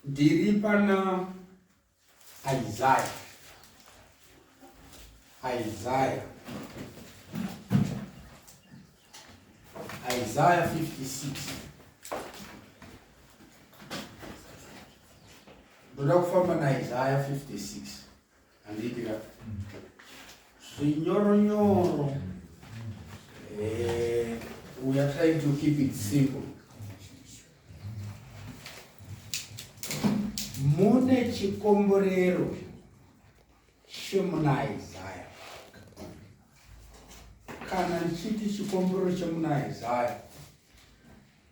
Ndiri pana Isaiah. Isaiah. Isaiah 56. Ndoda kufamba naIsaiah 56. Handiti ka? Zvinyoronyoro. Eh, we are trying to keep it simple. Mune chikomborero chemuna Isaya. Kana ndichiti chikomborero chemuna Isaya,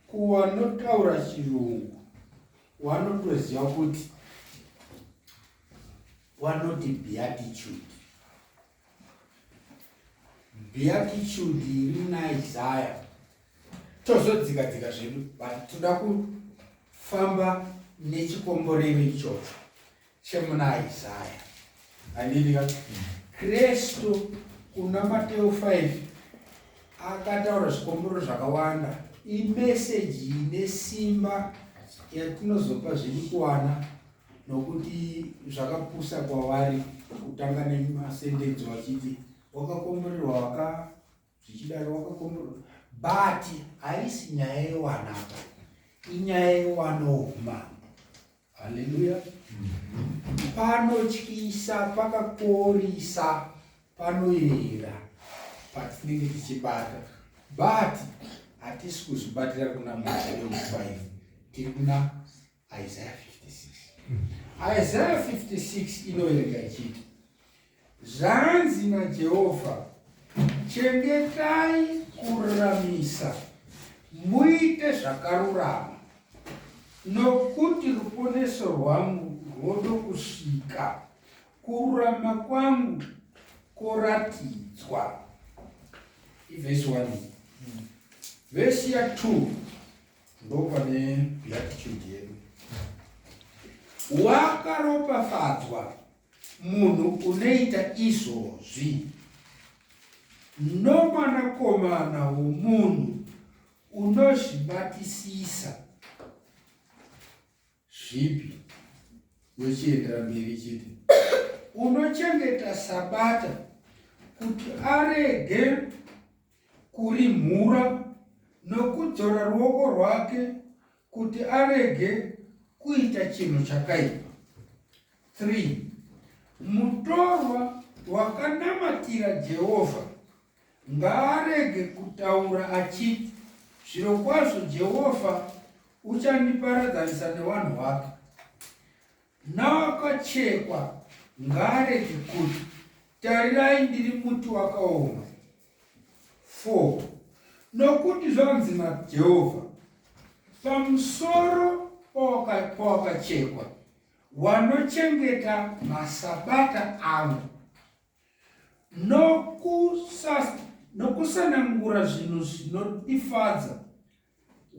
kuwanotaura chirungu wanotoziva kuti wanoti beatitude. Beatitude iri muna Isaya tozodzika dzika zvedu but toda kufamba nechikomborero ichocho chemuna Isaya. Handidika Kristu kuna Mateo 5 akataura zvikomborero zvakawanda. Imeseji ine simba yatinozopa zviri kuwana nokuti zvakapusa kwavari kutanga nemasendenzi vachiti wakakomborerwa waka zvichidaro wakakomborerwa but haisi nyaya yewana apa inyaya yewana woumambo haleluya panotyisa pakakorisa panoyera patinenge tichibata but hatisi kuzvibatira kuna Mateo 5 tiri kuna Isaiah 56. Isaiah 56 inoverenga ichiti, Zvanzi naJehovha, chengetai kururamisa, muite zvakarurama, nokuti ruponeso rwangu rwodokusvika, kururama kwangu koratidzwa. Ivhesi 1. Vhesi ya 2 Ndopane beatitude yedu. Wakaropafadzwa munhu unoita izvozvi, nomwanakomana womunhu unozvibatisisa zvipi. Yochiendera mberi ichiti unochengeta sabata kuti arege kurimhura nokudzora ruoko rwake kuti arege kuita chinhu chakaipa. 3 Mutorwa wakanamatira Jehovha ngaarege kutaura achiti, Zvirokwazvo Jehovha uchandiparadzanisa nevanhu vake. Nawakachekwa ngaarege kuti, Tarirai ndiri muti wakaoma. 4 Nokuti zvanzi naJehovha, Pamusoro pawakachekwa, wanochengeta masabata angu nokusanangura zvinhu zvinondifadza,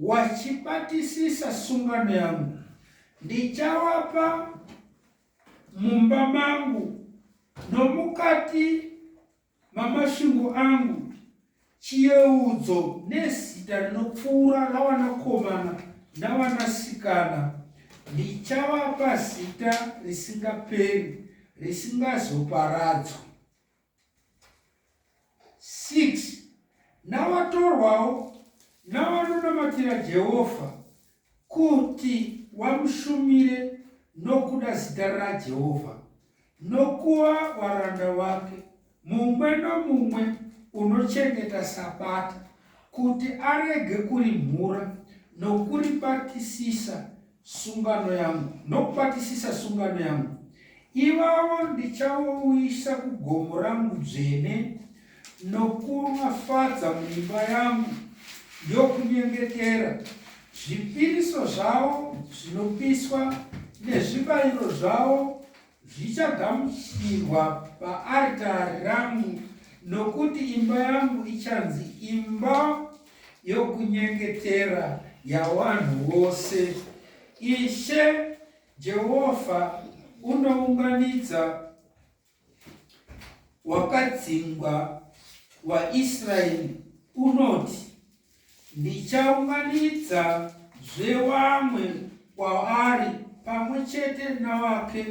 wachibatisisa sungano yangu, ndichavapa mumba mangu nomukati mamasvingo angu chiyeudzo nezita rinopfuura ravanakomana navanasikana, ndichavapa zita risingaperi risingazoparadzwi. 6 navatorwawo navanonamatira Jehovha kuti wamushumire nokuda zita raJehovha nokuva waranda wake, mumwe nomumwe unochengeta Sabata kuti arege kurimhura nokuribatisisa sungano yangu, nokubatisisa sungano yangu. Ivavo ndichavauyisa kugomo rangu dzvene nokuvafadza muimba yangu yokunyengetera. Zvipiriso zvavo zvinopiswa nezvibayiro zvavo zvichagamuchirwa paaritari rangu, nokuti imba yangu ichanzi imba yokunyengetera yavanhu vose. Ishe Jehovha unounganidza wakadzingwa waIsraeri unoti, Ndichaunganidza zvewamwe kwaari pamwe. chete nawake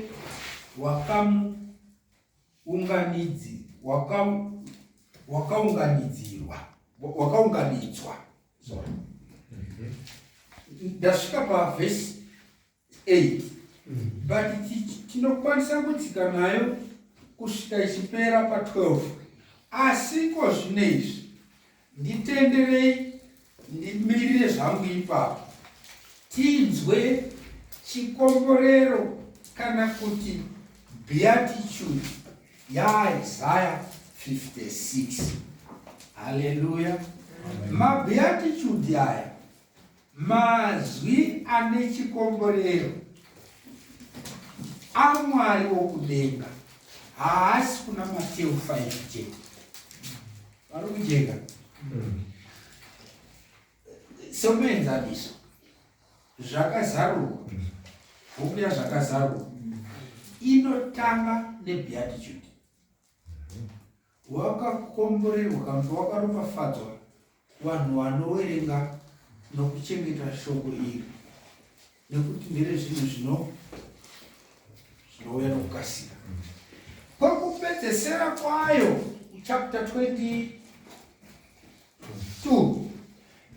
wakamuunganidzi wakaunganidzirwa wakaunganidzwa. Sorry, ndasvika pavhesi 8, but tinokwanisa kudzika nayo kusvika ichipera pa12. Asi ko zvino izvi, nditenderei ndimirire zvangu ipapo, tinzwe chikomborero kana kuti beatitude yaIsaiah 56. Haleluya! Mabeatitude aya mazwi ane chikomborero aMwari wokudenga. Haasi kuna Mateu 5 chete. Vari kujeka? Somuenzaniso, Zvakazarurwa, bhuku yaZvakazarurwa inotanga nebeatitude: wakakomborerwa kana kuti wakaropafadzwa vanhu vanoverenga nokuchengeta shoko iri, nekuti nderezvinhu zvinouya nokukasika. Kwekupedzesera kwayo, chapter 22,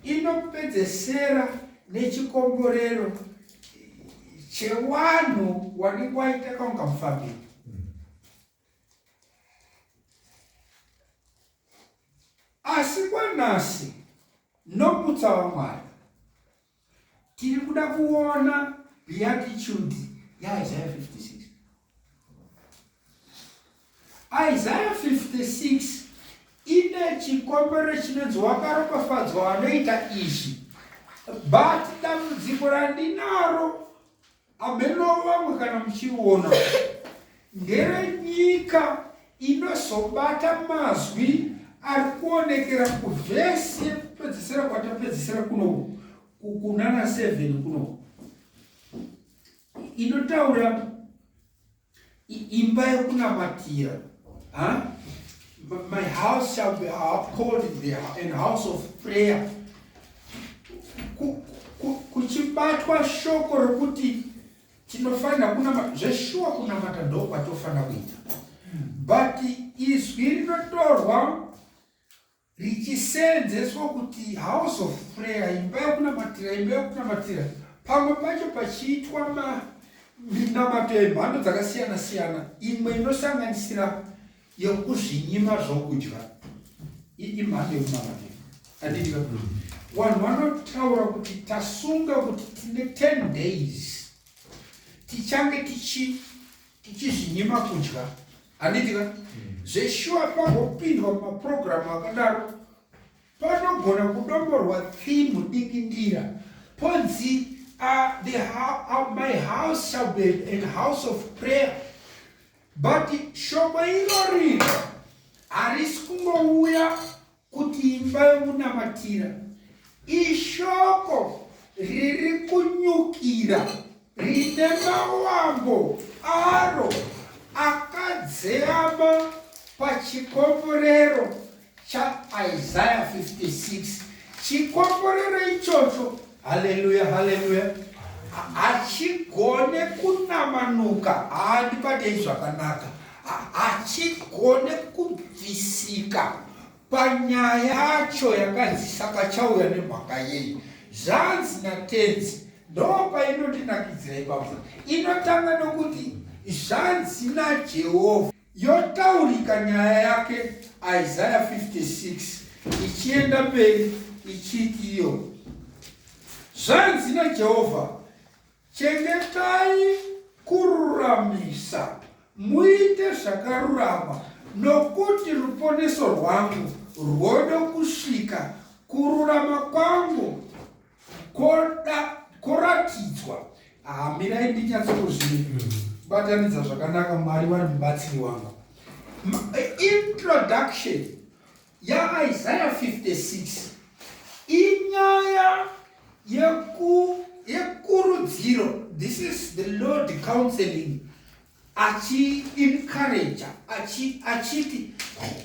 inopedzesera nechikomborero chewanhu wanenge waita kaunga mufambiro. Asi kwanhasi, nomutsa waMwari, tiri kuda kuona beatitude yaIsaiah 56. Isaiah 56 ine chikomborero chinonzi wakaropafadzwa vanoita izvi, but dambudziko randinaro, hameno vamwe kana muchiona, nderenyika inozobata mazwi ari kuonekera kuvhesi yekupedzisira kwatapedzisira kuno, kunana 7 kuno, inotaura imba yekunamatira. Huh? "My house shall be called an house of prayer." Kuchibatwa shoko rokuti tinofanira kunamata. Zveshuwa, kunamata ndo kwatofanira kuita, but izwi rinotorwa richisenzeswa kuti house of prayer, imba yekunamatira, imba yekunamatira, pamwe pacho pachiitwa minamato yemhando dzakasiyana siyana, imwe inosanganisira yekuzvinyima zvokudya. Imhando yekunamatira, andidika? Vanhu vanotaura kuti tasunga kuti tine 10 days tichange tichizvinyima kudya, handitika? Zveshuwa, pagopindwa mumapurogiramu akadaro, panogona kudomborwa theme, dingindira, ponzi "My house shall be an house of prayer." But shoko irori harisi kungouya kuti imba yokunamatira. Ishoko riri kunyukira rine mawambo aro akadzeyama pachikomborero chaIsaiah 56. Chikomborero ichocho, haleluya, haleluya, hachigone kunamanuka. Handibatei zvakanaka. Hachigone kubvisika panyaya yacho yakanzi saka chauya nemhaka yei zvanzi naTenzi. Ndo painondinakidzira ipapo. Inotanga nokuti zvanzi naJehovha, yotaurika nyaya yake, Isaiah 56 ichienda mberi ichiti iyo zvanzi naJehovha: "Chengetai kururamisa, muite zvakarurama, nokuti ruponeso rwangu rwodo kusvika, kururama kwangu koratidzwa." Hamirai ndinyatsokuzvibatanidza zvakanaka. Mwari vari mubatsiri wangu. Introduction yaIsaiah 56 inyaya yekurudziro. This is the Lord counseling, achiencourage, achiti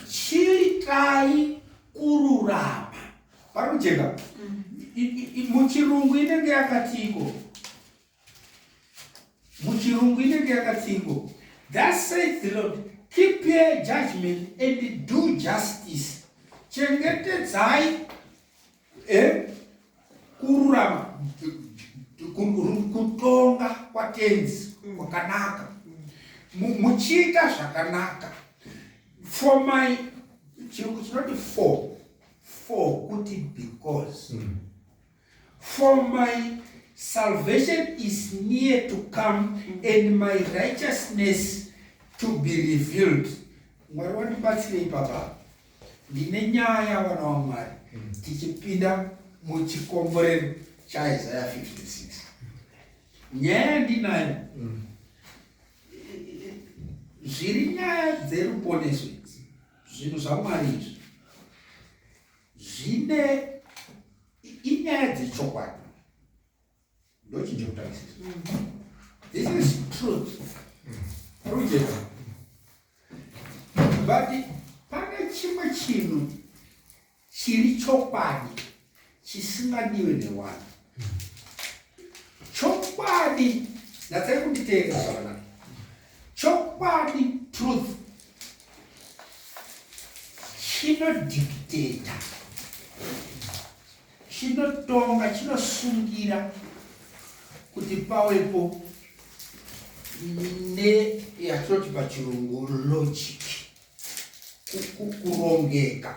chiitai kururama. Pari kujeka? Muchirungu inenge yakatiko? Muchirungu inenge yakatsingo. Thus saith the Lord, keep ye judgment and do justice. Chengetedzai kururama, kutonga kwaTenzi kwakanaka, muchiita zvakanaka. For my, chirungu chinoti for kuti because. For my salvation is near to come and my righteousness to be revealed. Mwari wandibatsirei baba. Ndine nyaya vana waMwari tichipinda muchikomborero chaIsaiah 56. Nyaya yandinayo zviri nyaya dzeruponeso idzi, zvinhu zvaMwari izvi zvine inyaya dzechokwadi. Ndochinjokutarisisa. This is truth. Rujeka. But pane chimwe chinhu chiri chokwadi chisingadiwe nevanhu. Chokwadi, natsai kunditeerera zvakanaka. Chokwadi, truth, chinodictata, chinotonga, chinosungira kuti pawepo neyatinoti pachirungu logic, kurongeka.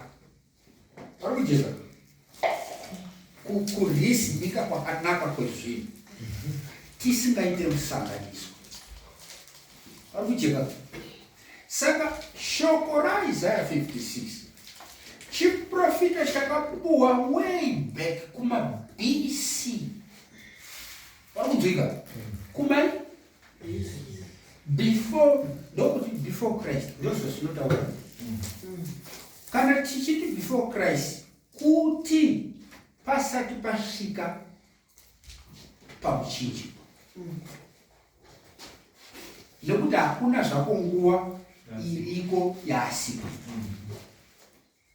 Pari kujeka kurizimika kwakanaka kwezvinhu tisingaite musanganiswa. Pari kujeka. Saka shoko raIsaiah 56 chiprofita chakapuwa way back kuma BC. Pari kunzwika? Kuma before, ndokuti before Christ, ndozvazvinotaura. Kana tichiti before Christ, kuti pasati pasvika pamuchinjikwa, nekuti hakuna zvako nguva iriko yaasipo,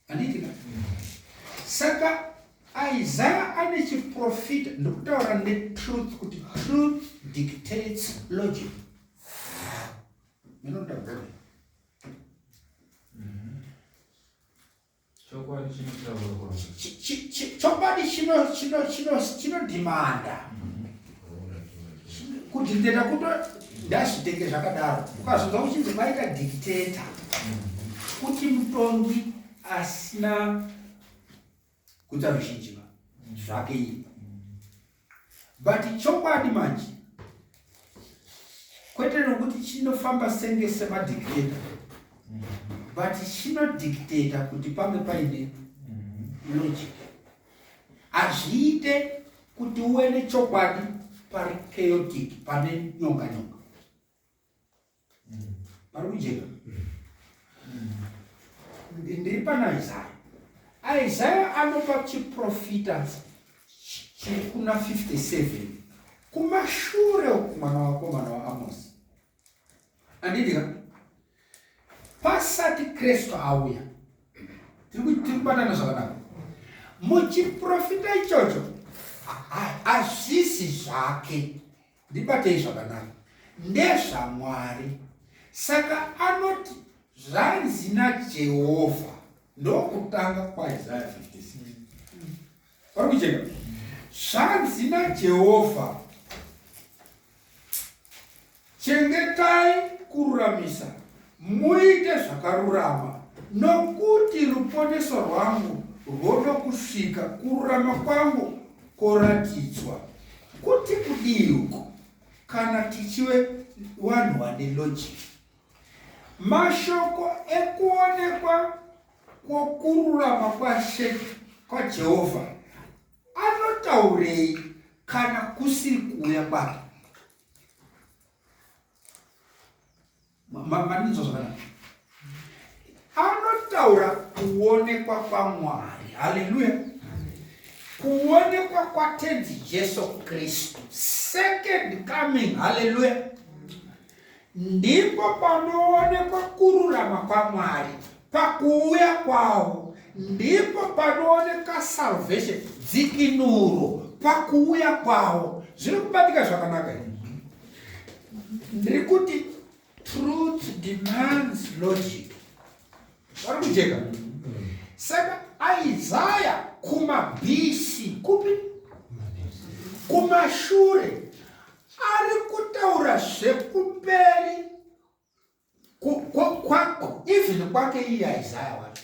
handitika? Saka Isaiah ane chiprofita ndikutaura netruth, kuti truth dictates logic. Minoda gone. Chokwadi chinotaurwa. Chokwadi chinodhimanda kudictata kuto ndazvitenge zvakadaro. Ukazonzwa kuchinzi kwaita dictator, kuti mutongi asina kuita ruzhinji zvake iye. But chokwadi manje kwete nokuti chinofamba senge semadictator, but chinodictata kuti pange paine logic. Hazviite kuti uve nechokwadi pari chaotic, pane nyonga nyonga. Pari kujeka. Ndiri pana Isaya. Isaya anopa chiprofita chiri kuna 57 kumashure uku, mwana wakomana waAmosi, andidika, pasati Kristu auya. Tiri kubatana zvakanaka muchiprofita ichocho. Hazvisi zvake, ndibatei zvakanaka, ndezvaMwari. Saka anoti, zvanzi naJehovha. Ndokutanga kwaIsaya 56. Pari kucheka. Zvanzi naJehovha, chengetai kururamisa, muite zvakarurama, nokuti ruponeso rwangu rwodo kusvika, kururama kwangu kworatidzwa. Kuti kudii uko kana tichive vanhu vane logic? Mashoko ekuonekwa kwokururama kwaShe, kwaJehovha, anotaurei kana kusiri kuuya kwake? Mandinzwa zvakanaka? Anotaura kuonekwa kwaMwari. Haleluya! Kuonekwa kwaTenzi Jesu Kristu, second coming. Haleluya! Ndipo panoonekwa kururama kwaMwari pakuuya kwavo, ndipo panooneka salvation, dzikinuro, pakuuya kwavo. Zviri kubatika zvakanaka here? Ndiri kuti truth demands logic. Vari kujeka? Saka Isaya kumabc kupi? Kumashure ari kutaura zvekumberi even kwake iye Isaya wacho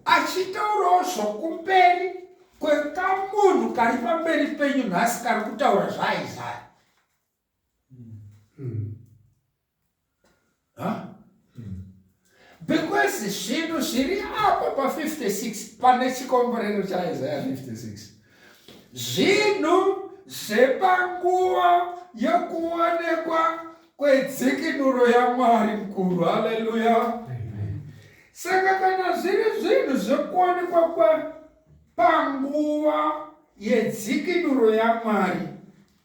achitaurawo zvokumberi kwekamunhu kari pamberi penyu nhasi kari kutaura zvaIsaya. Because zvinhu zviri apa pa56 pane chikomborero chaIsaya 56 zvinhu zvepanguva yekuonekwa kwedzikinuro yaMwari mukuru. Haleluya! Saka kana zviri zvinhu zvekuonekwa panguva yedzikinuro yaMwari,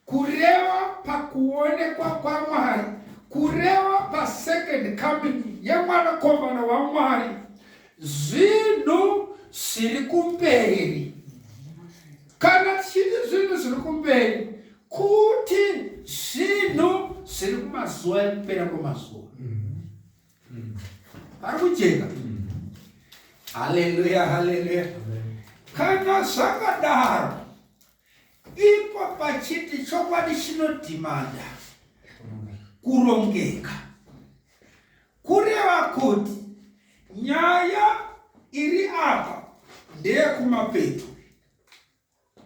kureva pakuonekwa kwaMwari, kureva pasecond coming yemwanakomana waMwari, zvinhu zviri kumberi. Kana tichiti zvinhu zviri kumberi, kuti zvinhu zviri kumazuva ekupera kwemazuva. Pari kujeka. Haleluya, haleluya. Kana zvakadaro, ipo pachiti chokwadi chinodhimanda kurongeka, kureva kuti nyaya iri apa ndeyekumapeto.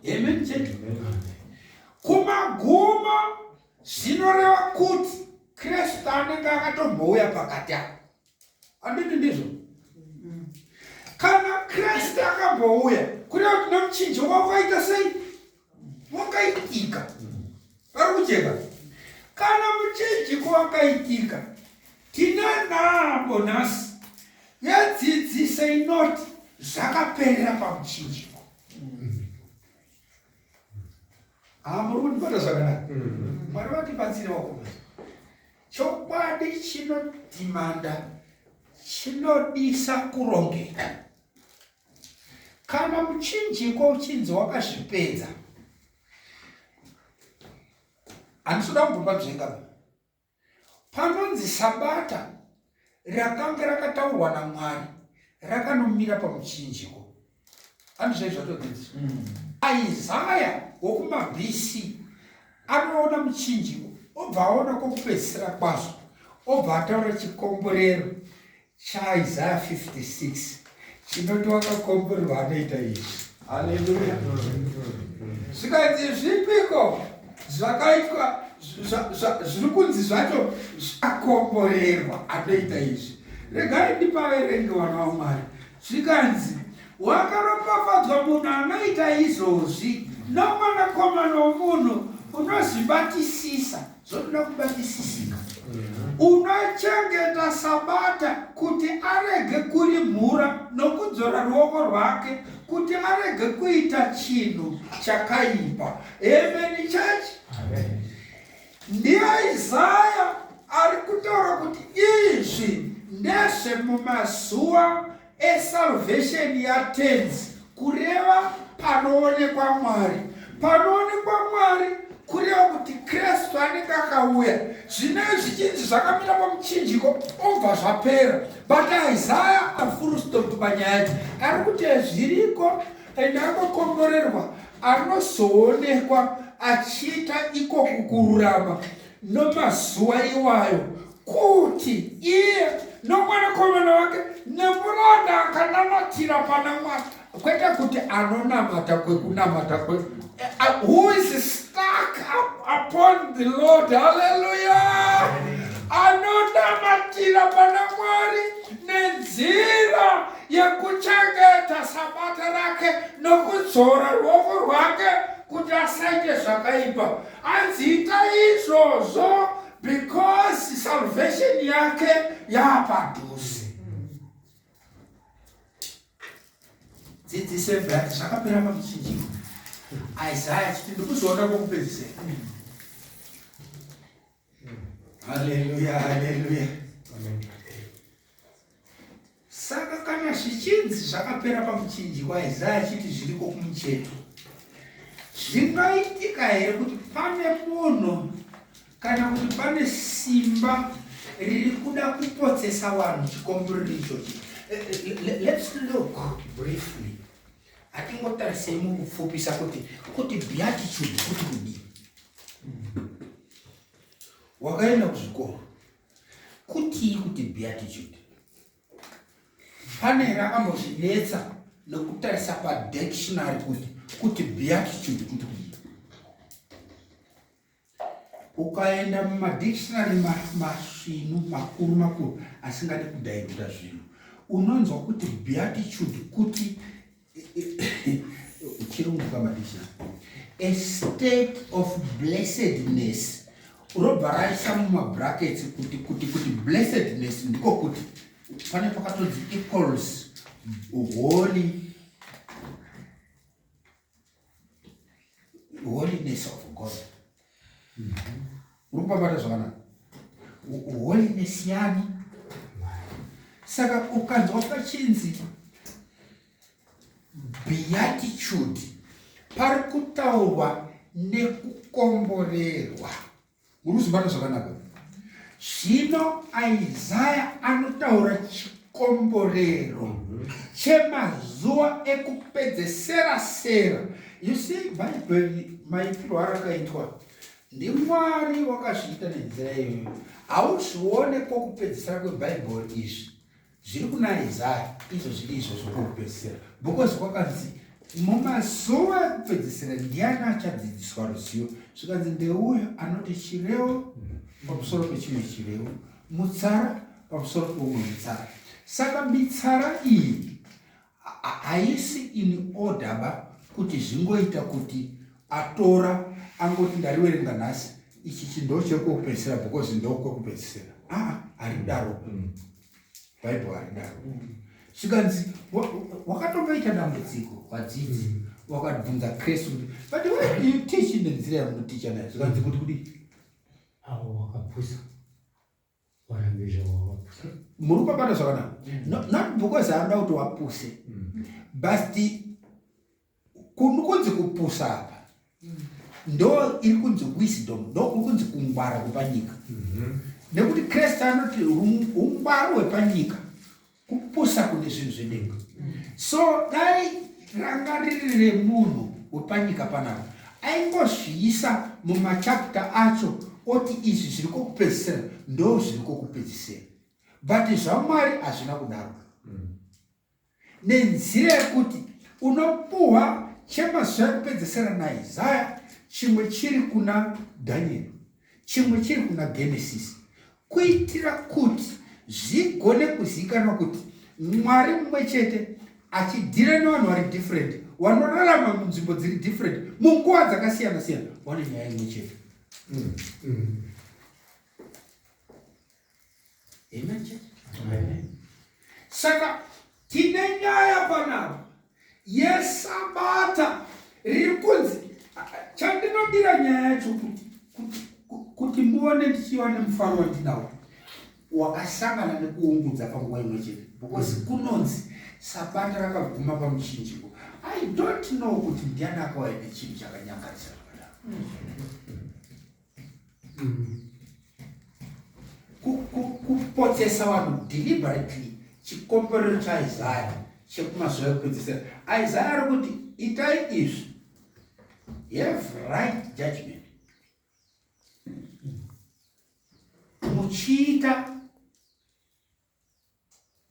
Amen chete. Kumagumo zvinoreva kuti Kristu anenge akatombouya pakati apa. Handiti ndizvo? Kana Kristu akambouya, kureva kuti nomuchinjo wakaita sei? Wakaitika. Pari kujeka. Kana muchinjiko wakaitika, tine nhambo nhasi yedzidziso inoti zvakaperera pamuchinjiko. Ah, muri kundibata zvakanaka. Mwari vatibatsire vakomana. Chokwadi chinodhimanda chinodisa kurongeka. Kana muchinjiko uchinzi wakazvipedza, handisi kuda kumbopanzvenga. Panonzi Sabata rakanga rakataurwa naMwari rakanomira pamuchinjiko. Handizvo zvatodzidziswa. Isaya wokumaBC anoona muchinjiko obva aona kwokupedzisira kwazvo obva ataura chikomborero chaIsaya 56 chinoti wakakomborerwa anoita izvi. Haleluya! Zvikanzi zvipiko zvakaitwa zviri kunzi zvacho zvakomborerwa anoita izvi. Regai ndipaverenge wana waMwari. Zvikanzi wakaropafadzwa munhu anoita izvozvi nomwanakomana womunhu unozvibatisisa zvotoda kubatisisika unochengeta sabata kuti arege kurimhura nokudzora ruoko rwake kuti arege kuita chinhu chakaipa. Amen church. Ndiye Isaya ari kutaura kuti izvi ndezvemumazuva esalvation yaTenzi, kureva panoonekwa Mwari. Panoonekwa Mwari kureva kuti Kristu anenge akauya. Zvinenge zvichinzi zvakamira pamuchinjiko obva zvapera. But Isaya afull stop panyaya yacho, ari kuti zviriko ende akakomborerwa anozoonekwa achiita ikoku kururama nomazuva iwayo, kuti iye nomwanakomana wake nemuranda akanamatira pana Mwari, kwete kuti anonamata kwekunamata kwe who is stuck up upon the Lord. Haleluya! Anonamatira pana Mwari nenzira yekuchengeta sabata rake nokudzora ruoko rwake kuti asaite zvakaipa. Anzi ita izvozvo because salvation yake yapadhuze. Dzidziso yebhurati zvakapera pamuchinjiko. Isaya achiti ndikuzoona kwokupedzisira. Haleluya, haleluya. Saka kana zvichinzi zvakapera pamuchinjikwa, Isaya achiti zviriko kumucheto. Zvingaitika here kuti pane munhu kana kuti pane simba riri kuda kupotsesa vanhu chikomborero ichochi? Let's look briefly. Hatingotarisei mukupfupisa kuti kuti beatitude kuti kudii. Wakaenda kuzvikoro kutii kuti beatitude? Pane here akambozvinetsa nekutarisa padictionary kuti kuti beatitude kuti kudii? Ukaenda mumadictionary masvinu makuru makuru asingadi kudhairuta zvinhu, unonzwa kuti beatitude kuti chirungu pamadictionary a state of blessedness, robva raisa mumabrackets kuti kuti kuti blessedness ndiko kuti pane pakatonzi equals holy holiness of God. Uri kupabata zvakanaka holiness yani? Saka ukanzwa pachinzi beatitude, pari kutaurwa nekukomborerwa. Muri kuzvibata zvakanaka? Zvino Isaya anotaura chikomborero chemazuva ekupedzesera sera. You see, Bhaibheri maitirwo arakaitwa ndiMwari wakazviita nenzira iyoyo. Hauzvione kwokupedzisira kweBhaibheri izvi zviri kuna Isaya, izvo zviri izvo zvokupedzisira, because kwakanzi mumazuva ekupedzisira ndiani achadzidziswa ruzivo? Zvikanzi ndeuyo anoti chirevo pamusoro pechimwe chirevo, mutsara pamusoro peumwe mutsara. Saka mitsara iyi haisi in order ba, kuti zvingoita kuti atora angoti ndariwerenga nhasi, ichi chindo chekwekupedzisira because ndokwekupedzisira. Aa, haridaro. Bhaibheri haridaro. Zvikanzi wakatomboita dambudziko, vadzidzi wakabvunza Kristu kuti, "But why do you teach nenzira yamunoticha nayo?" Zvikanzi kuti kudii? Avo wakapusa warambizha wakapusa. Muri kubabata zvakanaka? Not because anoda kuti wapuse, but kunzi kupusa apa ndo iri kunzi wisdom, ndo kuri kunzi kungwara kwepanyika, nekuti Kristu anoti ungwaru hwepanyika kupusa kune zvinhu zvedenga. So dai ranga riri remunhu wepanyika panapa, aingozviisa mumachapter acho, oti izvi zviri kwokupedzisira, ndo zviri kwokupedzisira. But zvaMwari hazvina kudaro, nenzira yekuti unopuhwa chemazuva ekupedzisira naIsaya, chimwe chiri kuna Dhanieri, chimwe chiri kuna Genesis, kuitira kuti zvigone kuzivikanwa kuti Mwari mumwe chete achidhira nevanhu vari different, vanorarama munzvimbo dziri different, munguva dzakasiyana siyana, vane nyaya imwe chete. Amen, church? Saka tine nyaya panapa yesabata riri kunzi, chandinodira nyaya yacho kuti muone ndichiva nemufaro wandinawo wakasangana nekuungudza panguva imwe chete, because kunonzi sabata rakaguma pamuchinjiko. I don't know kuti ndiani akauya nechinhu chakanyangarisa zvakadaro. Kupotsesa vanhu deliberately chikomborero chaIsaya chekumazuva ekupedzisira. Isaya ari kuti itai izvi, have right judgment, muchiita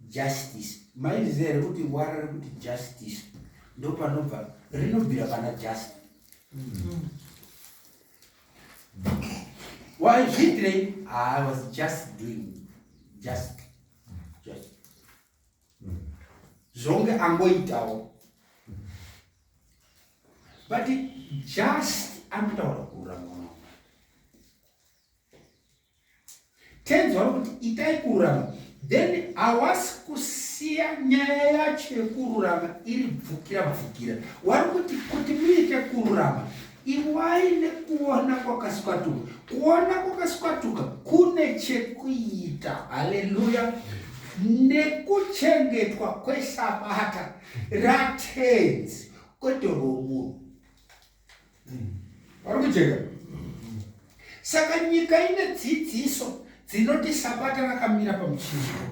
justice. Maiziva here kuti wara rekuti justice ndo panobva, rinobvira pana just? Waizviitirei? I was just doing just zvonge angoitawo, but just anotaura kururama. Tenzi vari kuti itai kururama, then hawasi kusiya nyaya yacho yekururama iri bvukira bvukira. Wari kuti kuti muite kururama, iwai nekuona kwakaswatuka. Kuona kwakaswatuka kune chekuita, haleluya, nekuchengetwa kwesabata raTenzi, kwete romunhu. Vari kujeka. Saka nyika ine dzidziso dzinoti sabata rakamira pamuchinjiko.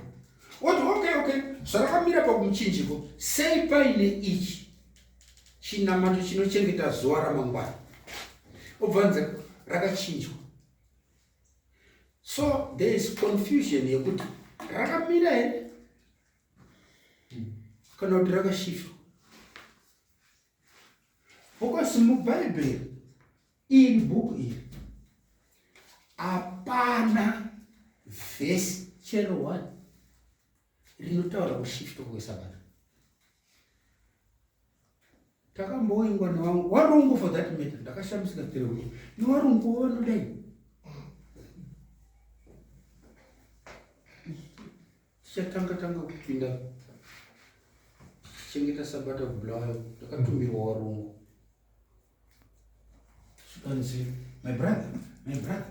Woti okay, okay, zvarakamira pamuchinjiko, sei paine ichi chinamato chinochengeta zuva ramangwana? Obvanze rakachinjwa. So there is confusion yekuti rakamira here kana kuti rakashifwa. Because muBhaibheri iri bhuku iri hapana vhesi chero one rinotaura kushiftwa kwesabata. Takamboingwa newangu warungu for that matter, ndakashamisika tere kuti newarungu vanodai Tichatanga tanga kupinda tichichengeta sabata kuBulawayo takatumirwa warungu zvikanzi my brother, my brother,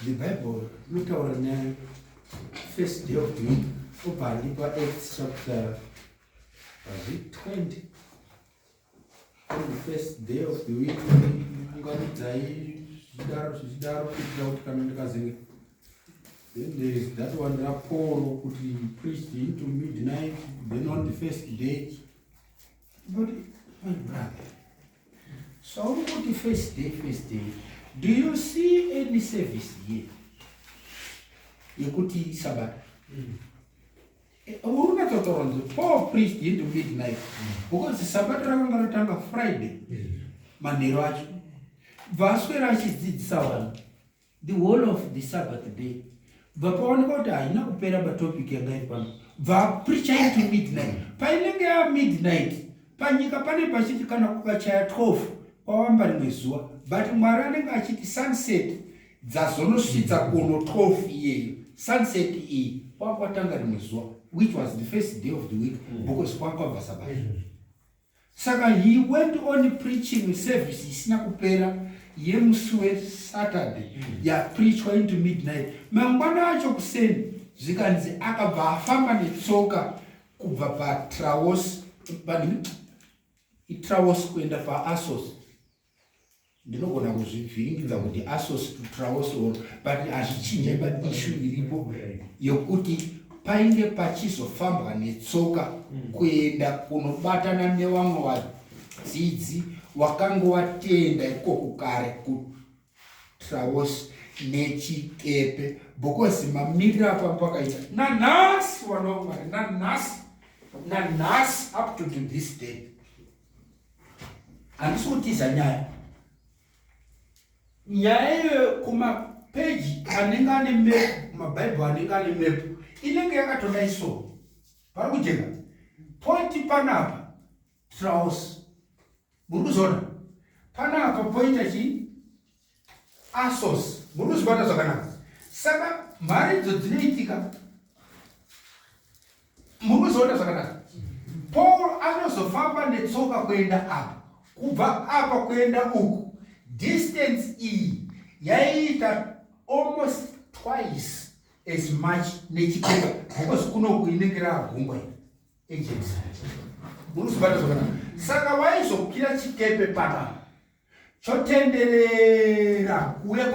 the Bible inotaura nyaya first day of the week obva andipa Acts chapter 20 on the first day of the week unganidzai zvichidaro zvichidaro kuitira kuti kana ndikazenge. Then there is that one raPaul kuti he preached into midnight, then on the first day. But my brother, so kuti first day, first day, do you see any service here yekuti sabata? Uri kunyatsotaura kuti Paul preached into midnight because sabata rakanga ratanga Friday manheru acho, bva aswera achidzidzisa vanhu the whole of the Sabbath day, bva paoneka kuti haina kupera patopic yanga iri pano, bva apreacha into midnight. Painenge ya midnight panyika pane pachiti kana kukachaya 12 kwawamba rimwe zuva, but Mwari anenge achiti sunset dzazonosvitsa kuno 12 iyeyo sunset iyi kwakwatanga rimwe zuva, which was the first day of the week, because kwakwabva sabata. Saka he went on preaching service isina kupera yemusi weSaturday yapreachwa into midnight. Mangwana acho kuseni zvikanzi akabva afamba netsoka kubva paTraos, iTraos kuenda paAsos. Ndinogona kuzvivhiringidza kuti Asos to Traos or, but hazvichinje paissue iripo yokuti painge pachizofambwa netsoka kuenda kunobatana nevamwe vadzidzi wakanga watenda ikoko kare kuTraos nechikepe, because mamiriro afamba pakaita nanhasi, vana vaMwari, nanhasi, nanhasi, up to this day handisi kutiza nyaya. Nyaya iyoyo kumapeji anenge ane mepu, kumabhaibheri anenge ane mepu, inenge yakatodai. So pari kujeka pointi panapa Traos, muri kuzoona panapa poita chi Asos, muri kuzvibata zvakanaka. Saka mharidzo dzinoitika, muri kuzoona zvakanaka. Paul anozofamba netsoka kuenda apa, kubva apa kuenda uku. Distance iyi yaiita almost twice as much nechikepe, because kunoku inenge raagungwa iyi agency, muri kuzvibata zvakanaka. Saka waizokwira chikepe panapa chotenderera kuuya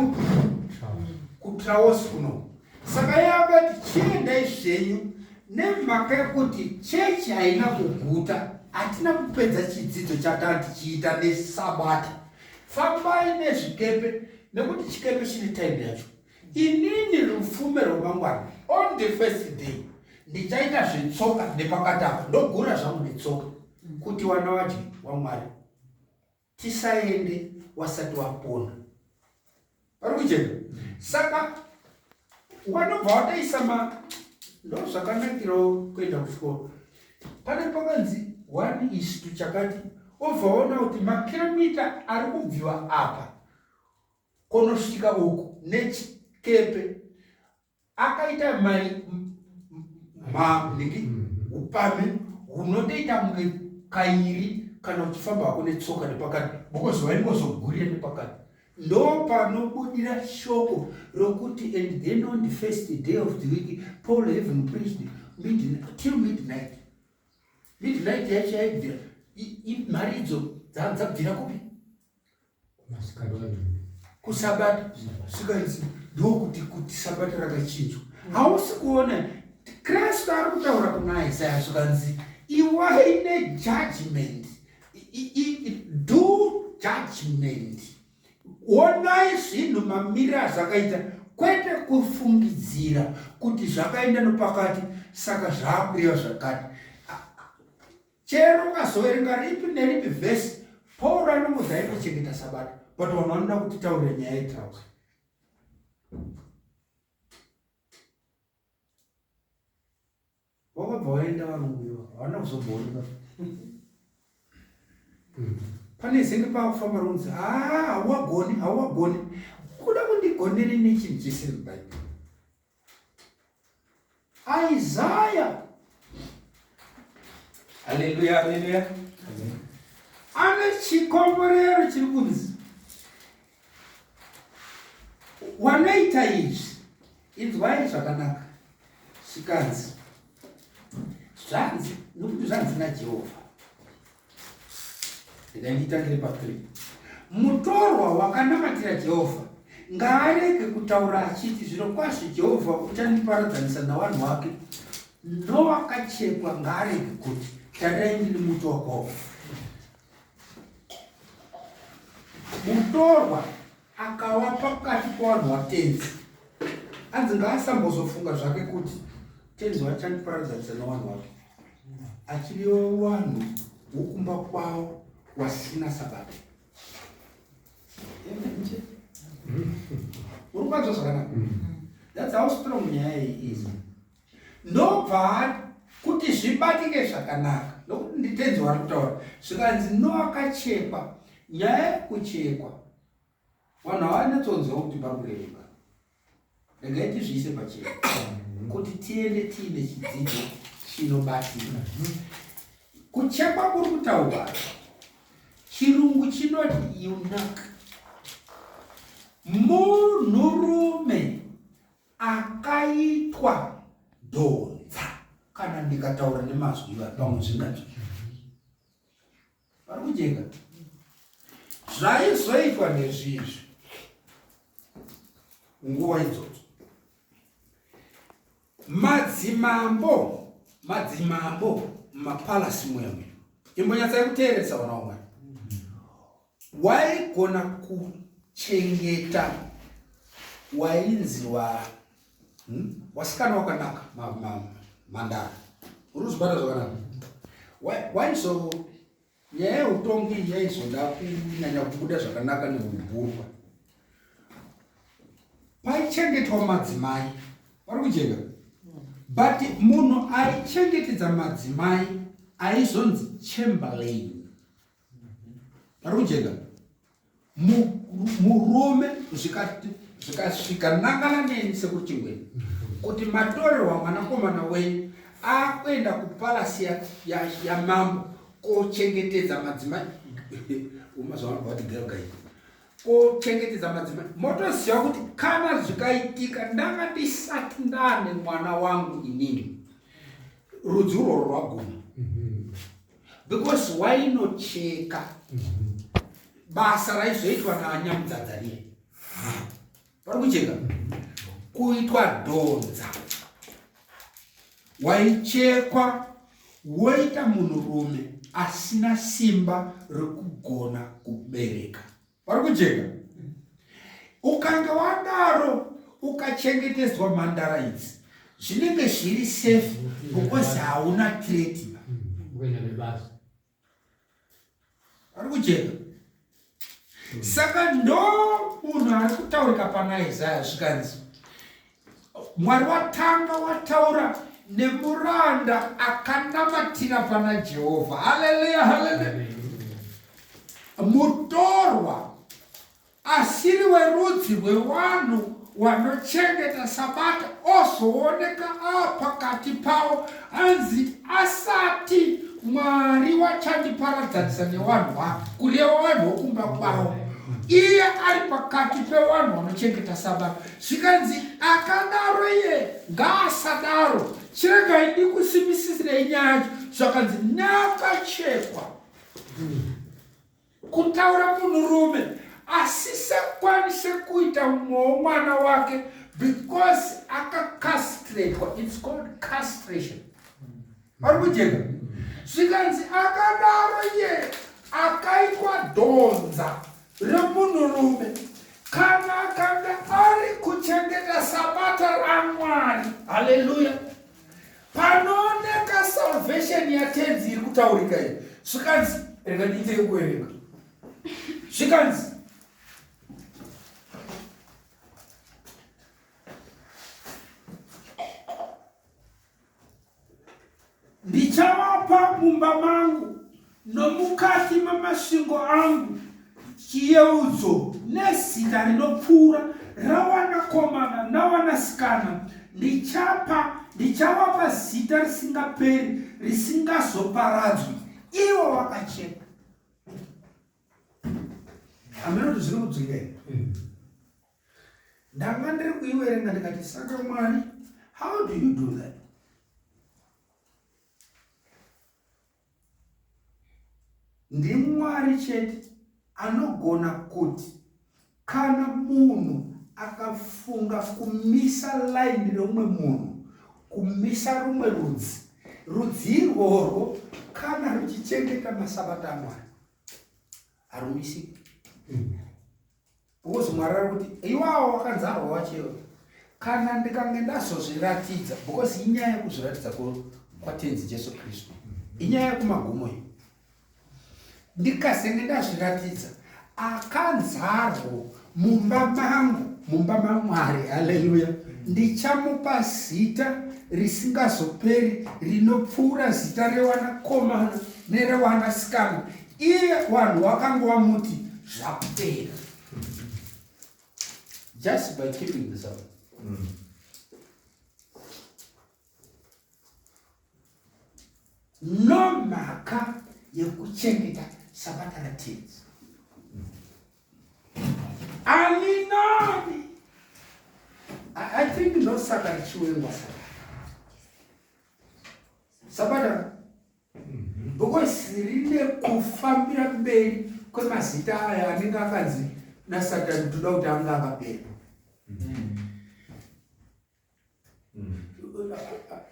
kuTraos kuno. Saka yakati chiendai zvenyu, nemhaka yekuti chechi haina kuguta, hatina kupedza chidzidzo chataa tichiita nesabata. Fambai nezvikepe nekuti chikepe chine time yacho. Inini rufume rwemangwana on the first day ndichaita zvetsoka nepakati apa, ndogura zvangu netsoka kuti wana vadye waMwari. Tisaende wasati wapona, pari kujeka. Saka wanobva watoisa ma ndo zvakanakirawo kuenda kuchikoro. Pane pakanzi one is to chakati, obva waona kuti makiromita ari kubviwa apa konosvika uku nechikepe akaita mai manhingi upame hunotoita kunge kairi kana uchifamba hako netsoka nepakati, because waingozogurira nepakati. Ndo panobudira shoko rokuti and then on the first day of the week Paul having preached midnight, till midnight. Midnight yacho yaibvira imharidzo. Dzabvira kupi? Kusabata. Zvikanzi ndokuti kuti sabata rakachinjwa. Hausi kuona Kristu ari kutaura kuna Isaya zvikanzi iwai nejudgment. Do judgment. Onai zvinhu mamiriro azvakaita kwete kufungidzira kuti zvakaenda nopakati saka zvaakureva zvakati. Chero ukazoverenga ripi neripi vhesi Paul anongozi aitochengeta sabata but vanhu vanoda kutitaurira nyaya yetrausa. Wakabva waenda varungu ivo havana kuzombooneka. Pane zenge pakufamba runzi haa hauwagoni hauwagoni kuda kundigonere nechinhu chisiri mubhaibheri. Isaya haleluya haleluya ane chikomborero chiri kunzi wanoita izvi inzwai zvakanaka zvikanzi zvanzi nokuti zvanzi najehovha Regai nditangire pa 3. Mutorwa wakanamatira Jehovha ngaarege kutaura achiti, Zvirokwazvo Jehovha uchandiparadzanisa navanhu vake. Nowakachekwa ngaarege kuti, Tarirai ndiri muti wakwavo. Mutorwa akawa pakati pavanhu vatenzi anzi ngaasambozofunga zvake kuti tenzi vachandiparadzanisa navanhu vake achiriwo vanhu wokumba kwavo wasina sabata uri kupanzwa zvakanaka that's how strong nyaya iyi is ndobva kuti zvibatike zvakanaka nokuti nditenzi wari kutaura zvikanzi noakachekwa nyaya yekuchekwa vanhu havanyatsonzwa kuti pari kureveka regai tizviise pachena kuti tiende tiine chidzidzo chinobatika kuchekwa kuri kutaurwa chirungu chinoti eunuch munhurume akaitwa dhonza kana ndikataura nemazwi iva pamwe zvinganzwi pari kujeka zvaizoitwa ndezvizvi nguva idzodzo madzimambo madzimambo mumapalasi muya muya imbonyatsai kuteeresa vana vamwari Waigona kuchengeta wainzi wa hmm? wasikana wakanaka mhandara uri kuzvibata zvakanaka waizo nyaya yeutongi yaizoda kunyanya kubuda zvakanaka nehuburwa paichengetwa madzimai vari kujeka but munhu aichengetedza madzimai aizonzi chamberlain Pari kujeka murume zvikasvika nangana neni sekuru chingweni kuti matorerwa mwanakomana wenyu akuenda kupalasi yamambo ya, ya kochengetedza madzimai umazuva anobva kuti girl guide kochengetedza madzimai motoziva kuti kana zvikaitika ndanga ndisati ndane mwana wangu inini rudzi urworwo rwaguma because wainocheka basa raizoitwa naanyamudzadza riye pari kucheka kuitwa dhonza waichekwa woita munhurume asina simba rekugona kubereka Vari kujeka. Ukanga wadaro ukachengetedzwa mhandara idzi zvinenge zviri safe because hauna threat. Vari kujeka. Saka ndo munhu ari kutaurika pana Isaya zvikanzi Mwari watanga wataura nemuranda akanamatira pana Jehovha. Haleluya, haleluya. Mutorwa asiri werudzi rwevanhu wanochengeta Sabata ozooneka apakati pavo, hanzi asati Mwari wachandiparadzanisa newanhu wake, kureva vanhu vokumba kwavo, iye ari pakati pevanhu vanochengeta Sabata. Zvikanzi akadaro iye ngaasadaro, chiregai ndikusimbisisirei nyaya yacho. Zvakanzi nakachekwa. Kutaura munhurume asisakwanise kuita mumwe womwana wake because akacastratwa. It's called castration. Vari kujeka? Zvikanzi akadaro iye akaitwa dhonza remunhurume kana akanga ari kuchengeta sabata raMwari. Haleluya! Panooneka salvation yaTenzi iri kutaurika iyi. Zvikanzi, rega ndiite yekuverenga. Zvikanzi, Ndichavapa mumba mangu nomukati mamasvingo angu chiyeudzo nezita rinopfuura ravanakomana navanasikana. Ndichapa, ndichavapa zita risingaperi risingazoparadzwi, ivo vakachena. Hameno kuti zviri kudzwika here? Ndanga ndiri kuiverenga ndikati, saka Mwari, how do you do that? NdiMwari chete anogona kuti kana munhu akafunga kumisa line reumwe munhu, kumisa rumwe rudzi, rudzi irworwo kana ruchichengeta masabata aMwari, harumisiki. Because Mwari ari kuti iwawo wakanzarwa wachewa kana ndikange ndazozviratidza because inyaya yekuzviratidza kwaTenzi Jesu Kristu, inyaya yekumagumo iyi. Ndikazenge ndazviratidza akanzarwo mumba mangu, mumba maMwari, haleluya, ndichamupa zita risingazoperi rinopfuura zita rewanakomana nerewanasikana. Iye vanhu wakanga wamuti zvapera just by keeping the Sabbath. Nomhaka yekuchengeta sabata raTenzi. Ani nani? I think ndosaka richiwengwa sabata. Sabata because rine kufambira mberi kwemazita aya anenge akanzi nasatani toda kuti anga akapera.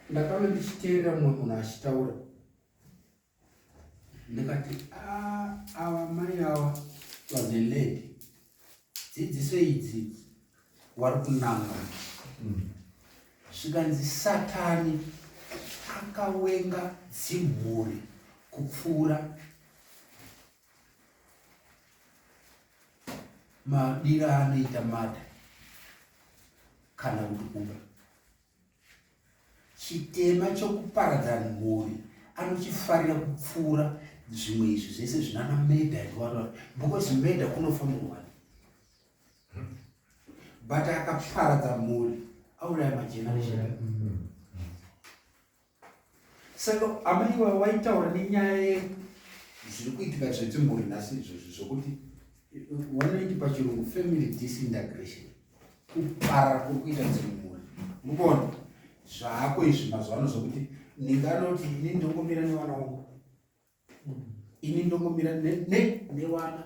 Ndakave ndichiteerera mumwe munhu achitaura ndikati, ah, ava mai ava was a lady, dzidziso idzi wari kunanga. Zvikanzi Satani akawenga dzimhuri kupfuura madira aanoita mada kana kuti kuba. Chitema chokuparadza mhuri anochifarira kupfuura zvimwe izvi zvese zvinana murder and what what, because murder kunofa munhu wani, but akaparadza mhuri auraya mageneration. Saka amai iwayo waitaura nenyaya yezviri kuitika zvedzimhuri nhasi izvozvi zvokuti wanoiti pachirungu family disintegration, kuparara kuri kuita dzimwe mhuri. Mukuona zvako izvi mazuva ano zvokuti ndinganoti ini ndongomira nevana wangu, ini ndongomira nevana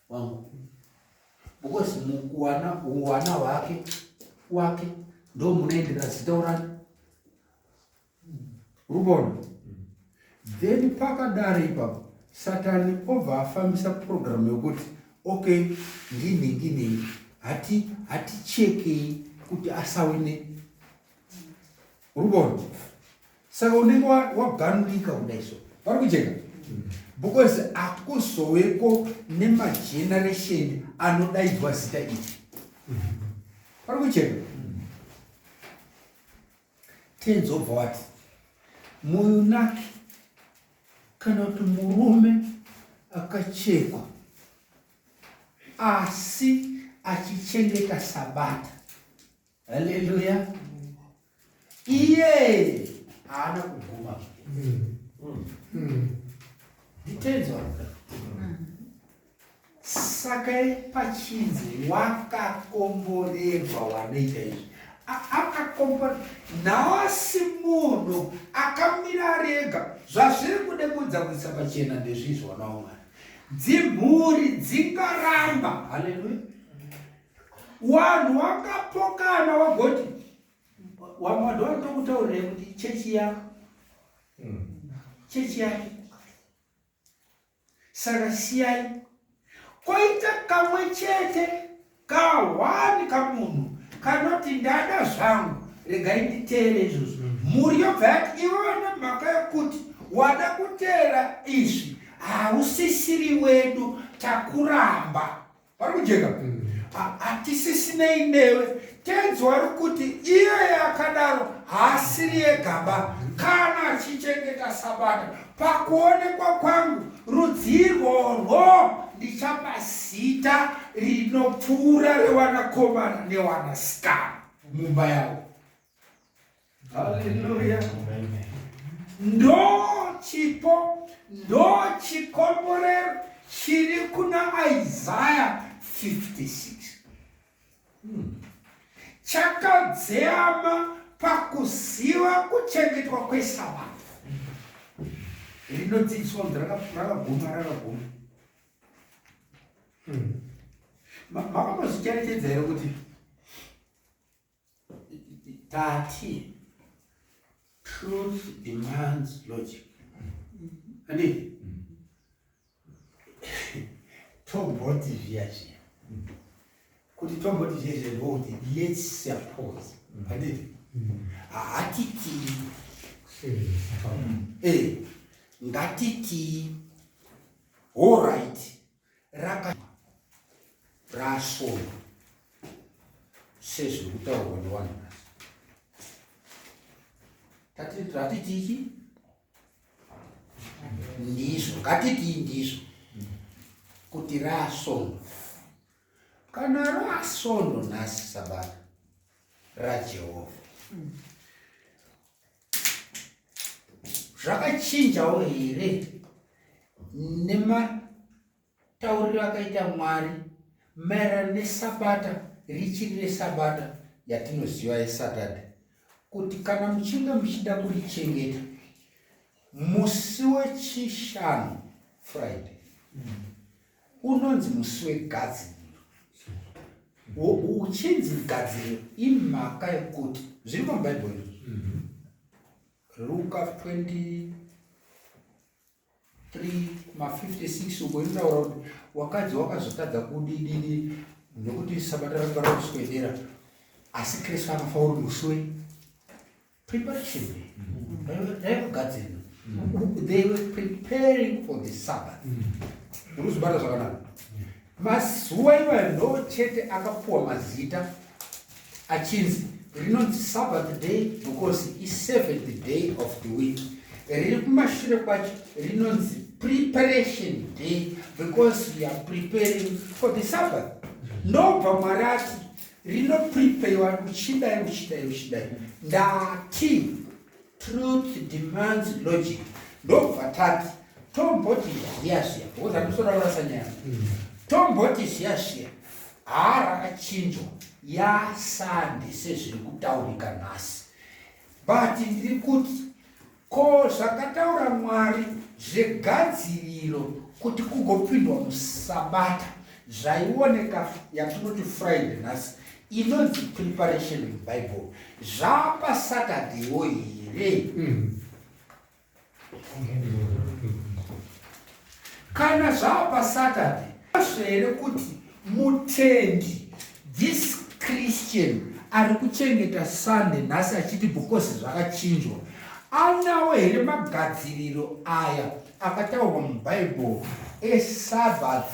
wangu, because mukuwana uwana hwake wake ndo munoendera zita urani urikuona. Then pakadaro ipapo Satani obva afambisa program yokuti okay, ndinhingi nhingi, hati hatichekei kuti asawine. Urikuona? Saka unenge waganurika kudai so vari kujeka because akuzoweko nemageneration anodaidzwa zita iri. Vari kujeka? Tenzi obva wati muyunaki kana kuti murume akachekwa asi achichengeta sabata, haleluya, iye haana kuguma. Nditenzi wakuda. Saka pachinzi wakakomborerwa wanoita izvi, akakombora nhasi munhu akamira ari ega. Zvazviri kude kudza kuisa pachena ndezvizvi, wana waMwari. Dzimhuri dzingaramba. Haleluya. Wanhu wakapokana wagoti wamwe vanhu vanotokutaurirai kuti chechi yako chechi yake saka siyai koita kamwe chete kahwani kamunhu kanoti ndada zvangu regai nditeere izvozvo mhuri yobva yati iwewe nemhaka yekuti wada kuteera izvi hausisiri wedu takuramba Pari kujeka? Hatisisinei newe. Tenzi wari kuti iyeye akadaro haasiri yegaba kana achichengeta Sabata. Pakuonekwa kwangu rudzi irworwo ndichapa zita rinopfuura rewanakomana newanasikana mumba yavo. Haleluya. Ndo chipo, ndo chikomborero chiri kuna Isaya 56. Chakadzeyama pakuziva kuchengetwa kweSabata. Rinodzidziswa kunzi rakaguma rakaguma. Makambozvicherechedza here kuti Tati truth demands logic. Andi tomboti zviya zviya kuti tomboti zviya zviya ndokuti let's suppose handiti hatitii eh ngatitii all right raka rasvondo sezviri kutaurwa nevanhu nhasi tati ratitiki ndizvo ngatitii ndizvo kuti rasvondo kana rasvondo nhasi sabata rajehovha Zvakachinjawo here nematauriro akaita Mwari maererano neSabata richiri reSabata yatinoziva yeSaturday kuti kana muchinge muchida kurichengeta musi wechishanu Friday unonzi musi wegadziriro uchinzi gadziriro imhaka yekuti zviri mubhaibheri mhm. Luka 23 ma56 uko inotaura kuti wakadzi wakazotadza kudididi nekuti sabata ranga rakuswedera asi kristu akafa uri musi we preparation raikugadzirira they were preparing for the sabbath uri kuzvibata zvakanaka Mazuva iwayo ndo chete akapuwa mazita achinzi rinonzi Sabbath day because iseventh day of the week. Riri kumashure kwacho rinonzi preparation day because we are preparing for the Sabbath. Ndobva Mwari ati rinopreparewa uchidai uchidai uchidai. Ndati Truth demands logic. Ndobva tati tomboti zviya zviya because handisora kurasa nyaya. Tomboti zviya zviya haa rakachinjwa yaSunday sezviri kutaurika nhasi. But ndiri kuti ko zvakataura Mwari zvegadziriro kuti kugopindwa musabata Zvaioneka yatinoti Friday nhasi inonzi preparation muBible zvapa Saturday wo here? Mm. Kana zvapa Saturday here kuti mutendi this Christian ari kuchengeta Sunday nhasi achiti because zvakachinjwa anawo here magadziriro aya akataurwa muBible eSabbath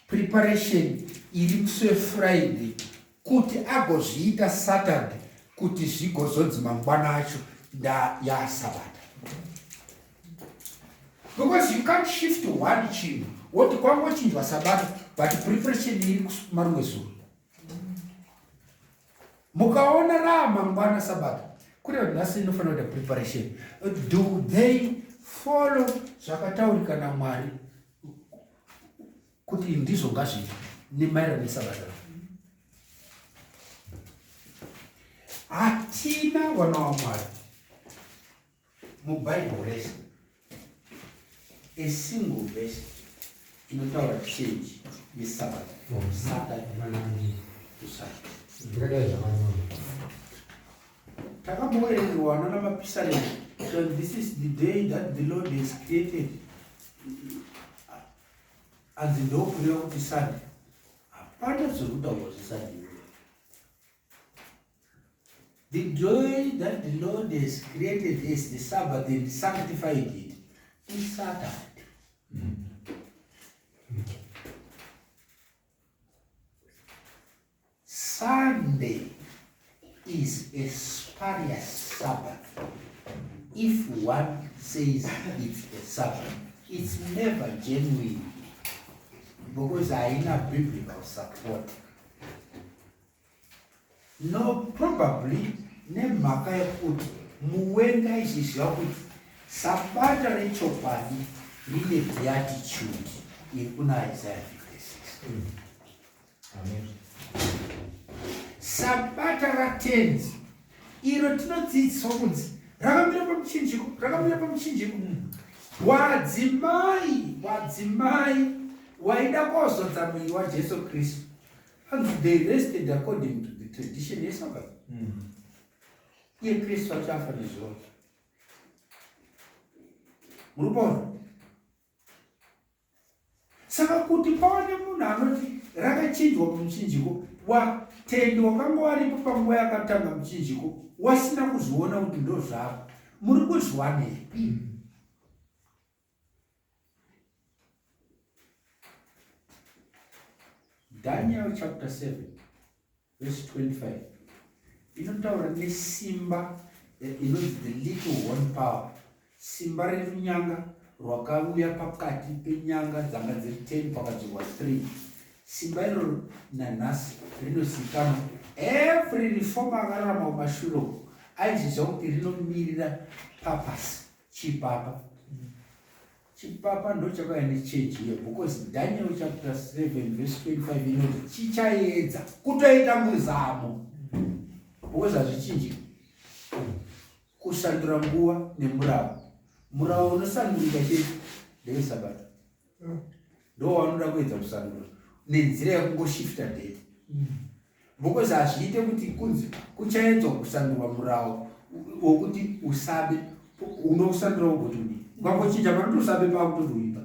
preparation iri musi weFriday kuti agozviita Saturday kuti zvigozonzi mangwana acho yaSabata because you can't shift one chinhu woti kwangochinjwa Sabata but preparation iri marimwe zuva Mukaona raa mangwana Sabata, kureva kuti nhasi inofanira kuita preparation. Do they follow zvakataurika naMwari kuti ndizvo ngazviitwe nemaererano neSabata? Hatina vana waMwari muBhaibheri rese a single verse. Inotaura change yeSabbath from Saturday to Sunday. Ndakadai zvakanyorwa. Takamboverengerwa nana mapisarema. So this is the day that the Lord has created. Anzi ndokureva kuti Sunday. Hapana zviri kutaurwa zveSunday. The day that the Lord has created is the Sabbath and sanctified it. Is Saturday. Sunday is a spurious Sabbath. If one says it's a Sabbath, it's never genuine because haina biblical support. No, probably nemhaka yekuti muwenga aizviziva kuti sabata rechokwadi rine beatitude iri kuna Isaiah 56. Amen. Sabata raTenzi iro tinodzidziswa kunzi rakamira pamuchinjiko, rakamira pamuchinjiko. Wadzimai, wadzimai waida kozodza muviri waJesu Kristu. Hanzi they rested according to the tradition yeSabbath. Iye Kristu achafa nezuva. Muri kuona? Saka kuti pawane munhu anoti rakachinjwa pamuchinjiko, watendi wakanga waripo panguva yakatanga muchinjiko wasina kuzviona kuti ndozvako, muri kuzviwanepi? Daniel chapter 7 verse 25 inotaura nesimba inonzi the little horn power, simba rerunyanga rwakauya pakati penyanga dzanga dziri 10 pakadzurwa 3. Simba iroro nanhasi rinozivikanwa. Every reformer akararama kumashure uko aiziva kuti rinomirira papacy, chipapa. Chipapa ndochakauya nechange here because Daniel chapter 7 verse 25 inoti chichaedza kutoita muzamo because hazvichinji kusandura nguva nemurawo. Murawo unosandurika chete ndewesabata, ndo waunoda kuedza kusandura nenzira yekungoshifta date, because hazviite kuti kunzi kuchaedzwa kusandurwa murawo wokuti usabe, unousandura wogoti udii? Ukangochinja panoti usabe paakutoti uipa.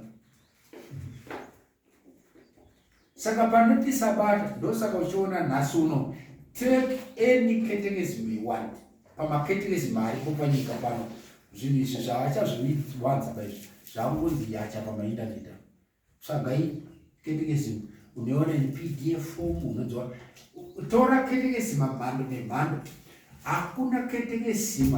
Saka panoti sabata, ndosaka uchiona nhasi uno, take any catechism you want, pamacatechism aripo panyika pano, zvinhu izvi zvavachazviwanza paizvi zvakungonzi yacha pamaindaneti. Tsvagai catechism, unoiona in PDF form, unodziwa. Tora catechism mhando nemhando, hakuna catechism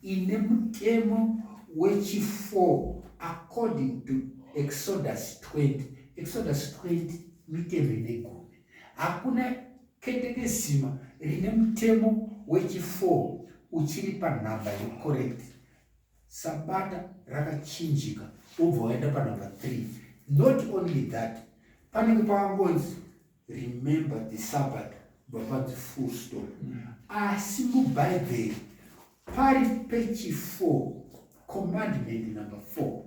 ine mutemo wechi4 according to Exodus 20. Exodus 20 mitemo ine gumi. Hakuna catechism rine mutemo wechi4 uchiri panhamba yecorrect. Sabata rakachinjika ubva waenda panhamba 3. Not only that, panenge pakangonzi remember the Sabbath, bva panzi full stop. Asi mubhaibheri pari pechi4, commandment number 4,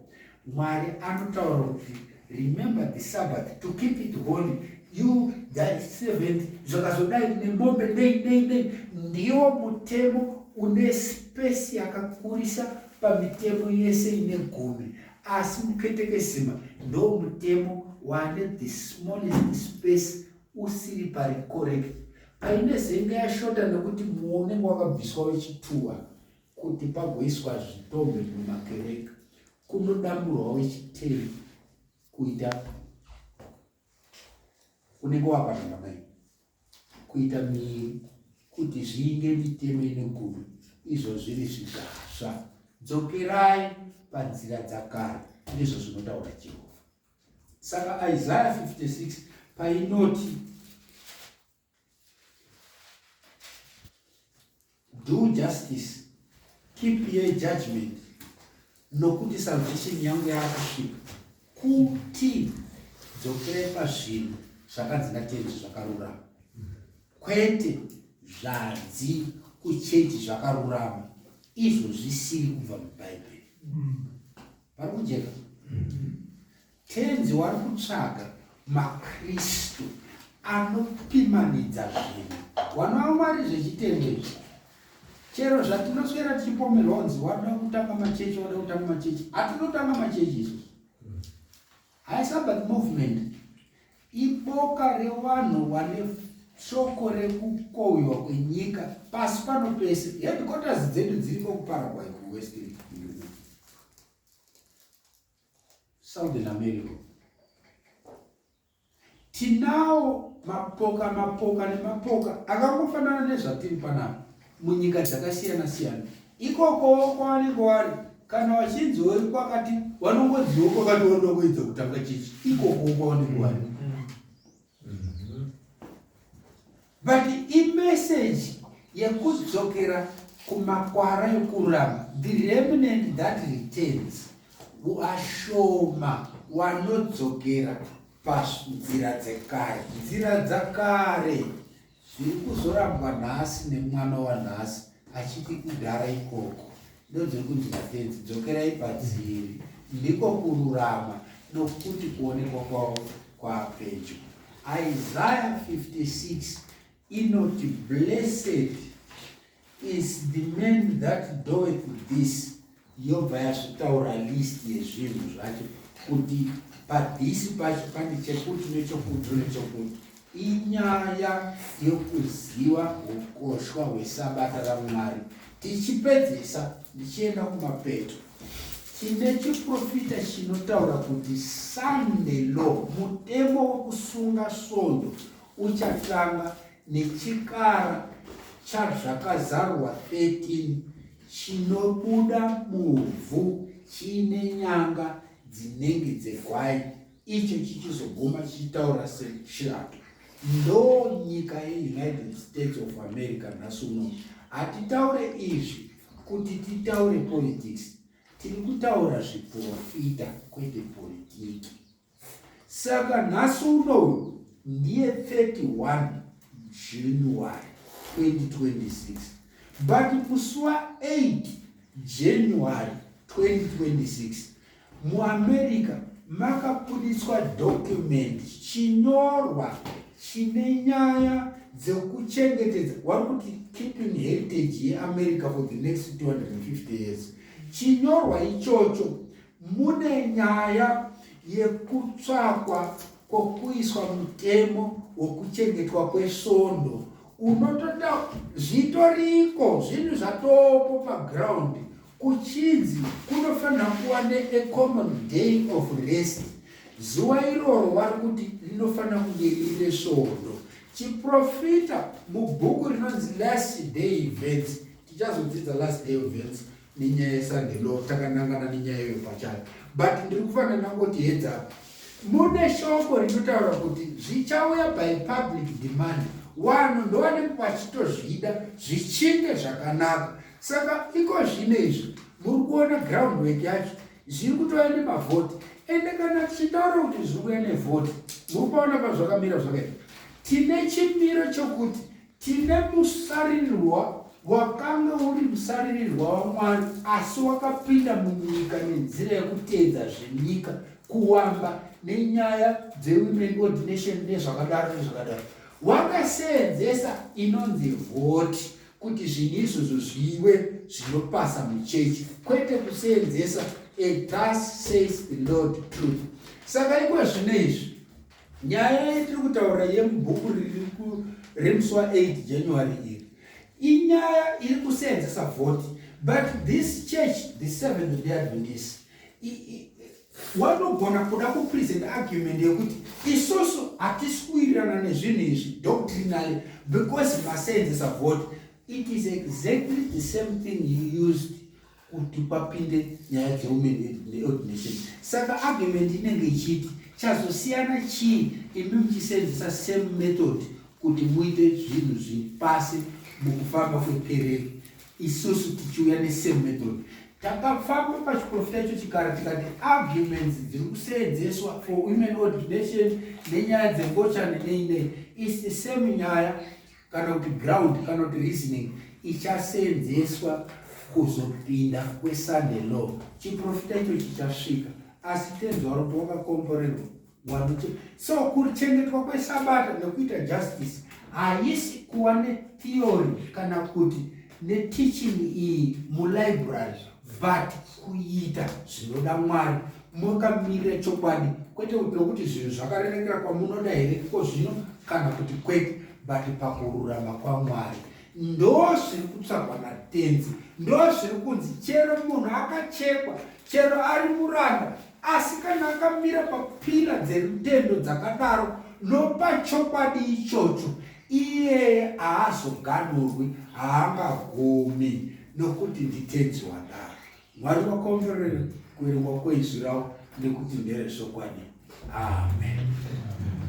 Mwari anotaura kuti remember the Sabbath to keep it holy, you the seventh, zvakazodai nemombe nei nei nei. Ndiwo mutemo une space yakakurisa pamitemo yese ine gumi, asi muketekesima ndo mutemo wane the smallest space usiri pari correct, paine zenge yashota, nekuti unenge wakabviswa wechituwa kuti pagoiswa zvitombe mumakereke, kunodamburwa wechiteri kuita unenge wapanhamba mai kuita miiri kuti zviinge mitemo ine gumi, izvo zviri zvigasva. Dzokerai panzira dzakare, ndizvo zvinotaura Jehovha. Saka Isaiah 56 painoti do justice, keep ye judgment, nokuti salvation yangu yakusvika, kuti dzokerai pazvinhu zvakanzi naTenzi zvakarurama, kwete zvanzi kuchechi zvakarurama, izvo zvisiri kubva mubhaibheri. Pari kujeka. Tenzi wari kutsvaga maKristu anopimanidza zvinhu. Wana waMwari zvechitendo izvi. Chero zvatinoswera tichipomerwa kunzi wada kutanga machechi, wada kutanga machechi. Hatinotanga machechi isusu. High Sabbath Movement iboka revanhu vane shoko rekukohwiwa kwenyika pasi pano pese. Headquarters dzedu dziriko kuParaguay kuWest Southern America. Tinawo mapoka mapoka nemapoka akangofanana nezvatiri panapa munyika dzakasiyana siyana. Ikokowo kwavanenge vari kana vachinzi uri kwakati vanongonziwo kwakati vanoda kuedza kutanga chechi ikokowo kwavanenge vari. But imeseji yekudzokera kumakwara ekururama, the remnant that returns, vashoma wanodzokera panzira dzekare. Nzira dzakare zviri kuzorambwa nhasi nemwana wanhasi achiti kudhara ikoko ndodziri kunzi vatenzi dzokerai padziri ndiko kururama nokuti kuonekwa kwavo kwapedyo. Isaiah 56 inoti blessed is the man that doeth this yobva yazvitaura list yezvinhu zvacho kuti padhisi pacho pane chekuti nechokuti nechokuti. Inyaya yekuziva hukoshwa hwesabata raMwari. Tichipedzisa ndichienda kumapeto, tine chiprofita chinotaura kuti Sunday law, mutemo wekusunga svondo uchatanga nechikara chaZvakazarurwa 13 chinobuda muvhu chiine nyanga dzinenge dzegwai icho chichizoguma chichitaura sechirato. Ndo nyika yeUnited States of America nhasi uno. Hatitaure izvi kuti titaure politics, tiri kutaura zviprofita kwete politiki. Saka nhasi unoyu ndiye 31 January 2026 but musi wa 8 January 2026 muAmerica makabudiswa document chinyorwa chine nyaya dzekuchengetedza wari kuti keeping heritage yeAmerica for the next 250 years. Chinyorwa ichocho mune nyaya yekutsvakwa kwokuiswa mutemo wokuchengetwa kwesvondo unotoda zvitoriko zvinhu zvatopo paground kuchinzi kunofanira kuva neacommon day of rest. Zuva iroro vari kuti rinofanira kunge riri resvondo. Chiprofita mubhuku rinonzi Last Day Events, tichazodzidza Last Day Events nenyaya yeSunday law takanangana nenyaya iyoyo pachayo, but ndiri kufanira ndangoti heads up, mune shoko rinotaura kuti zvichauya by public demand. Vanhu ndovanenge vachitozvida zvichinge zvakanaka. Saka iko zvino izvi muri kuona groundwork yacho zviri kutouya nemavhoti. Ende kana tichitaura kuti zviri kuuya nevhoti, muri kuona pazvakamira zvakaita. Tine chimiro chokuti tine musaririrwa wakanga uri musaririrwa waMwari, asi wakapinda munyika nenzira yekuteedza zvenyika, kuwamba nenyaya dzewomen ordination nezvakadaro nezvakadaro. Wakaseenzesa inonzi vhoti kuti zvinhu izvozvo zvive zvinopasa muchechi, kwete kuseenzesa a thus says the Lord truth. Saka iko zvino izvi nyaya yetiri kutaura yemubhuku remusi wa8 January iri inyaya iri kuseenzesa vhoti, but this church, the Seventh Day Adventist, wanogona kuda kupresent argument yekuti isusu hatisi kuwirirana nezvinhu izvi doctrinally because maseenzesa vhoti. It is exactly the same thing you used kuti papinde nyaya dzewomen neordination. Saka argument inenge ichiti chazosiyana chii imi muchiseenzesa same method kuti muite zvinhu zvipase mukufamba kwekereke, isusu tichiuya nesame method. Takafamba pachiprofita icho chikara tikati arguments dziri kuseenzeswa for women ordination nenyaya dzengochani nei nei is the same nyaya kana kuti ground kana kuti reasoning ichaseenzeswa kuzopinda kweSunday law. Chiprofita icho chichasvika. Asi Tenzi waroti wakakomborerwa wanoche. So kuchengetwa kwesabata nekuita justice haisi kuva netheory kana kuti neteaching iyi mulibrary, but kuita zvinoda Mwari makamirira chokwadi, kwete kuti nokuti zvinhu zvakarerekera kwamunoda here iko zvino kana kuti kwete, but pakururama kwaMwari. Ndo zviri kutsvagwa naTenzi, ndo zviri kunzi chero munhu akachekwa, chero ari muranda, asi kana akamira papila dzerutendo dzakadaro nopachokwadi ichocho, iyeye haazoganurwi, haangagumi, nokuti ndiTenzi wadaro. Mwari vakomborere kuverengwa kweizwi ravo nekuti nderezvokwadi. Amen. Amen.